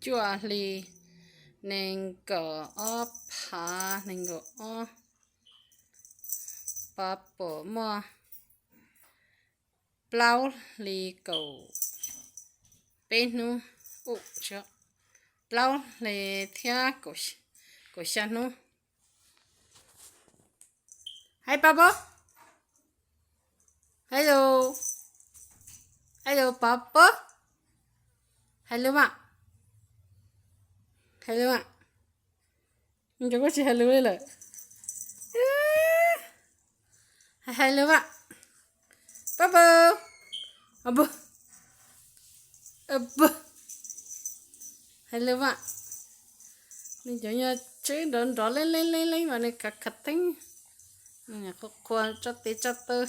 cuaj hli nees nkaum ob phav nees nkaum ob, Pov Pum muaj plaub hli kaum peb hnub, u, plaub hli thiab kaum xya hnub. Hais Pov Pum. Hello. Hello Pov Pum. Hais lus mas. Hais lus mas. Cov koj tsis hais lus li lawm. Hais lus mas. Pov Pum. Pum. Hais lus mas. Nws cov nyuag tswb nrov nrov leeb leeb leeb leeb mas nws khav khav theeb, qhuas qhuas tso tes tso taw.